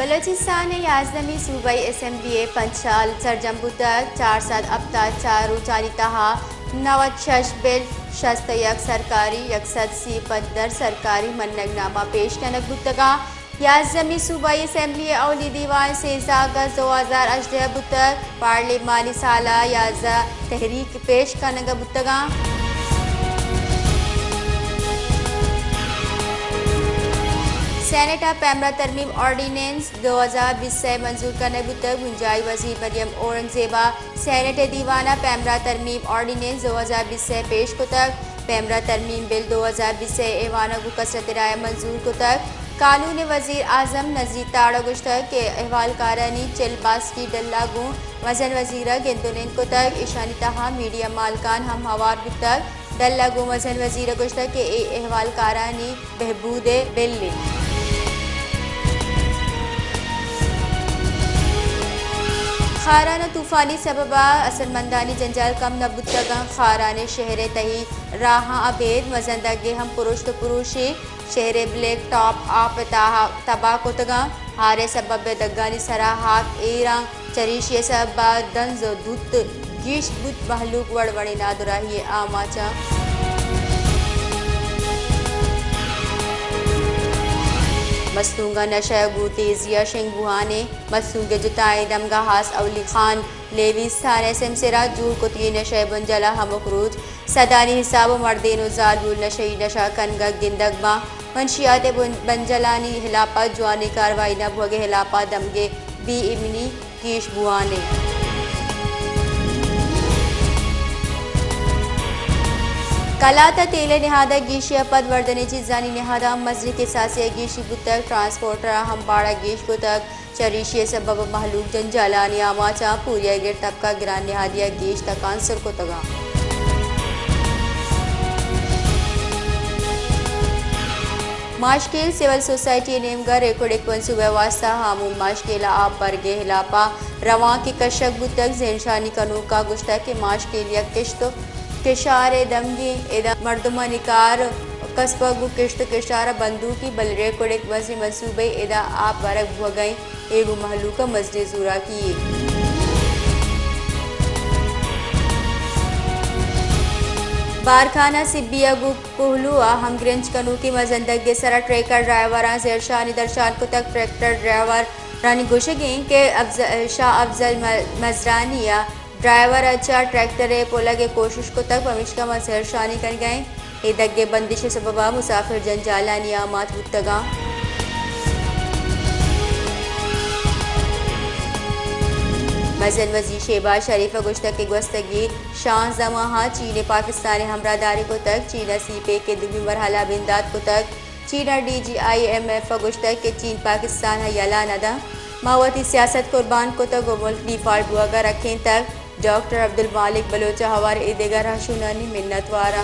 بلوچستان ءِ یازدھمی صوبائی اسمبلی ءِ پنچ سال سرجم بوتگ، چار سد ہپتاد چار روچانی تہا نود شش بل، شست یک سرکاری، یک سد سی پدر سرکاری منگ نامہ پیش کنگ بوتگاں۔ یازدھمی صوبائی اسمبلی ءِ اولی دیوان سیزدہ اگست دو ہزار ہژدہ بوتگ۔ پارلیمانی سال ءَ یازدہ تحریک پیش کنگ بوتگاں۔ سینیٹ ءَ پیمرا ترمیم آرڈیننس دو ہزار بیست ءَ منظور کنگ بوتگ۔ بنجاہی وزیر مریم اورنگزیب ءَ سینیٹ ءِ دیوان ءَ پیمرا ترمیم آرڈیننس دو ہزار بیست ءَ پیش کتگ۔ پیمرا ترمیم بل دو ہزار بیست ءِ ایوان ءَ گوں کثرت رائے منظور کتگ۔ قانون ءِ وزیر اعظم نذیر تاڑ ءَ گوشتگ کہ احوالکارانی چل باسکی ڈل ءَ گوں مزن وزیر ءَ گند ءُ نند کتگ، ایشانی تہا میڈیا مالکان ہم ہوار بوتگ۔ ڈل ءَ گوں مزن وزیر ءَ گوشتگ کہ اے احوالکارانی بہبود ءِ بل اِنت۔ خاران ءِ طوفانی سبب ءَ اثرمندانی جنجال کم نہ بوتگ اَنت۔ خاران ءِ شہر ءِ تہی راہاں ابید مزن دگے ہم پروشت ءُ پروشی۔ شہر ءِ بلیک ٹاپ آپ ءِ تہا تباہ کتگ اَنت۔ ہار ءِ سبب ءَ دگانی سرا ہاک ایر اَنت۔ چریشی ءِ سبب ءَ دنز ءُ دوت گیش بوت، مہلوک وڑ وڑیں نادراہی ءِ آماچ اَنت۔ مستونگ ءِ نشہ گوں تیزی ءَ شنگ بوہان اِنت۔ مستونگ ءِ جتائیں دمگاں ہاس اولی خان لیویز تھانہ ءِ سمسر ءَ جوڑ کتگیں نشہ ءِ بنجل ءَ ہمک روچ سدانی حساب ءَ مردین ءُ زالبول نشئی نشہ کنگ ءَ گندگ باں۔ منشیات ءِ بن-، بنجلانی ہلاپ ءَ جوانیں کاروائی نہ بوگ ءِ ہلاپ ءَ دمگ ءِ بے ایمنی گیش بوان اِنت۔ کلات ءَ تیل ءِ نہاد ءَ گیشی ءَ پد وردنیں چیزانی نہاد ءَ مزنیں کساسے ءَ گیشی بوتگ، ٹرانسپورٹر ءَ ہم باڑہ گیش کتگ۔ چریشی ءِ سبب ءَ مہلوک جنجالانی آماچ اَنت، پوریائی گر طبقہ گران نہادی ءَ گیش تکانسر کتگ اَنت۔ ماشکیل سول سوسائٹی ءِ نیمگ ءَ ریکوڈک منصوبہ ءِ واستہ ہامون ماشکیل ءَ آپ برگ ءِ ہلاپ ءَ روانکے کشگ بوتگ۔ زہرشانی کنوک ءَ گوشتگ کہ ماشکیل یک کشت ءُ کشار ءِ دمگے، ادا مردمانی کار ءُ کسب ءَ گوں کشت ءُ کشار ءَ بندوک اِنت، بلے ریکوڈک مزنیں منصوبہ ادا آپ برگ بوگ ءَ اِنت۔ اے گوں مہلوک ءَ مزنیں زوراکی یے۔ بارکھان ءَ سبی ءَ گوں کوہلو ءَ ہمگرنچ کنوکیں مزن دگے ءِ سرا ٹریکٹر ڈرائیوراں زہرشانی درشان کتگ۔ ٹریکٹر ڈرائیورانی گوشگ اِنت کہ افض-، شاہ افضل م-، مزرانی ءَ ڈرائیور ءَ چہ ٹریکٹر ءِ پلگ ءِ کوشش کتگ، پمیشکا ما زہرشانی کنگ ءَ ایں۔ اے دگہ بندش ءِ سبب ءَ مسافر جنجالانی آماچ بوتگ اَنت۔ مزن وزیر شہباز شریف ءَ گوشتگ کہ گوستگیں شانزدہ ماہ ءَ چین ءَ پاکستان ءِ ہمراہداری کتگ۔ چین ءَ سی پیک ءِ دومی مرحلہ ءَ بندات کتگ۔ چین ءِ D G I M F ءَ گوشتگ کہ چین پاکستان ءَ یلہ نہ دنت۔ ما وتی سیاست قربان کتگ ءُ ملک ڈیفالٹ بوگ ءَ رکینتگ۔ ڈاکٹر عبدالمالک بلوچ ءِ ہوار ءَ اے دگہ رہشونانی منت وار آں۔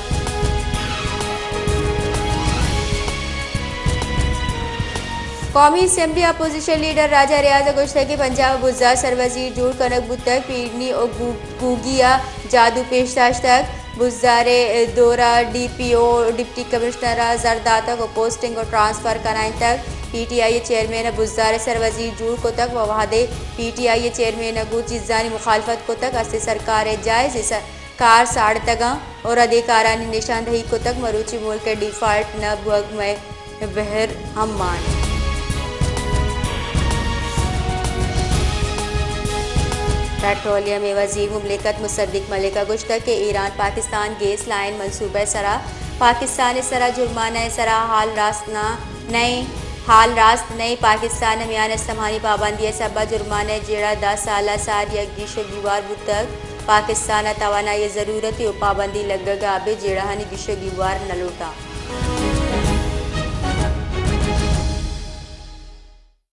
قومی اسمبلی ءِ اپوزیشن لیڈر راجہ ریاض ءَ گوشتگ کہ پنجاب ءَ بزدار سروزیر جوڑ کنگ بوتگ، پیرنی ءُ گو-، گوگی ءَ جادو پیش داشتگ۔ بزدار ءِ دور ءَ ڈی پی او، ڈپٹی کمشنر ءَ زر داتگ ءُ پوسٹنگ ءُ ٹرانسفر کنائینتگ۔ پی ٹی آئی ءِ چیئرمین ءَ بزدار ءِ سروزیر جوڑ کتگ ءُ وہدے پی ٹی آئی ءِ چیئرمین ءَ گوں چیزانی مخالفت کتگ، استیں سرکار ءِ جائز ءِ س-، کار ساڑتگ اَنت ءُ ردیں کارانی نشاندہی کتگ۔ مروچی ملک ءِ ڈیفالٹ نہ بوگ مئے بہر ہم مان۔ پٹرولیم ءِ وزیر مملکت مصدق ملک ءَ گوشتگ کہ ایران پاکستان گیس لائن منصوبہ ءِ سرا پاکستان ءِ سرا جرمانہ ءِ سرا حال راست نہ، نئیں، حال راست نئیں۔ پاکستان ءِ میان استمانی پابندی ءِ سبب ءَ جرمانہ ءِ جیڑہ دہ سال ءَ ساری ءَ گیش ءُ گیوار بوتگ۔ پاکستان ءَ توانائی ءِ ضرورت ءُ پابندی لگگ ءَ ابید جیڑہانی گیش ءُ گیوار نہ لوٹاں۔